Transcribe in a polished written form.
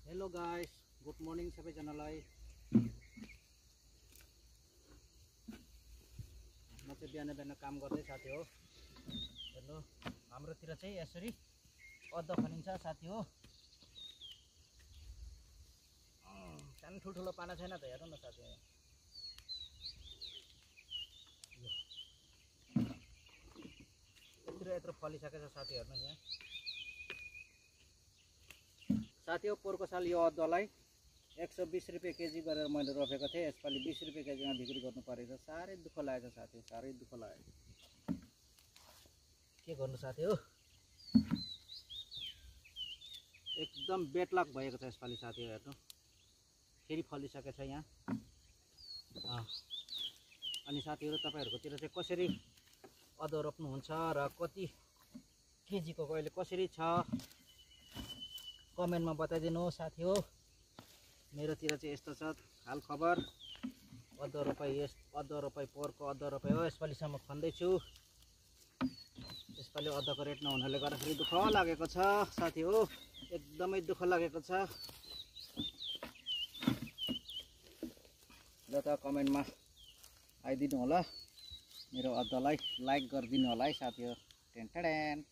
Hello guys, good morning सबैजनालाई। म चाहिँ बिहान बिहान काम गर्दै साथी हो। हेर्नु, हाम्रोतिर चाहिँ यसरी अदुवा खनिन्छ साथी हो। सानो ठुल्ठुलो पाना छैन त, हेर्नु न साथी। यत्रो फलिसकेछ साथी, हेर्नु यहाँ साथी हो। पोहोरको साल यो अदुवालाई 120 रुपियाँ केजी गरेर मैले रोपेको थिएँ। यसपालि 20 रुपियाँ केजीमा बिक्री गर्नु परेको छ। साह्रै दुःख लागेको साथी, साह्रै दुःख लागेको। के गर्नु साथी हो, एकदम बेडलक भएको छ यसपालि साथी हो। हेर्नु, फेरि फलिसकेको छ यहाँ। अनि साथीहरू, तपाईँहरूकोतिर चाहिँ कसरी अदुवा रोप्नुहुन्छ र कति केजीको अहिले कसरी छ कमेन्टमा बताइदिनु साथी हो। मेरोतिर चाहिँ यस्तो छ हाल खबर। अदुवा रोपाइ पोहोरको अदुवा रोपाइ हो, यसपालिसम्म खन्दैछु। यसपालि अदुवाको रेट नहुनाले गर्दाखेरि दुःख लागेको छ साथी हो, एकदमै दुःख लागेको छ। ल त कमेन्टमा आइदिनु होला, मेरो अदुवालाई लाइक गरिदिनु होला है साथी हो। Ten ten.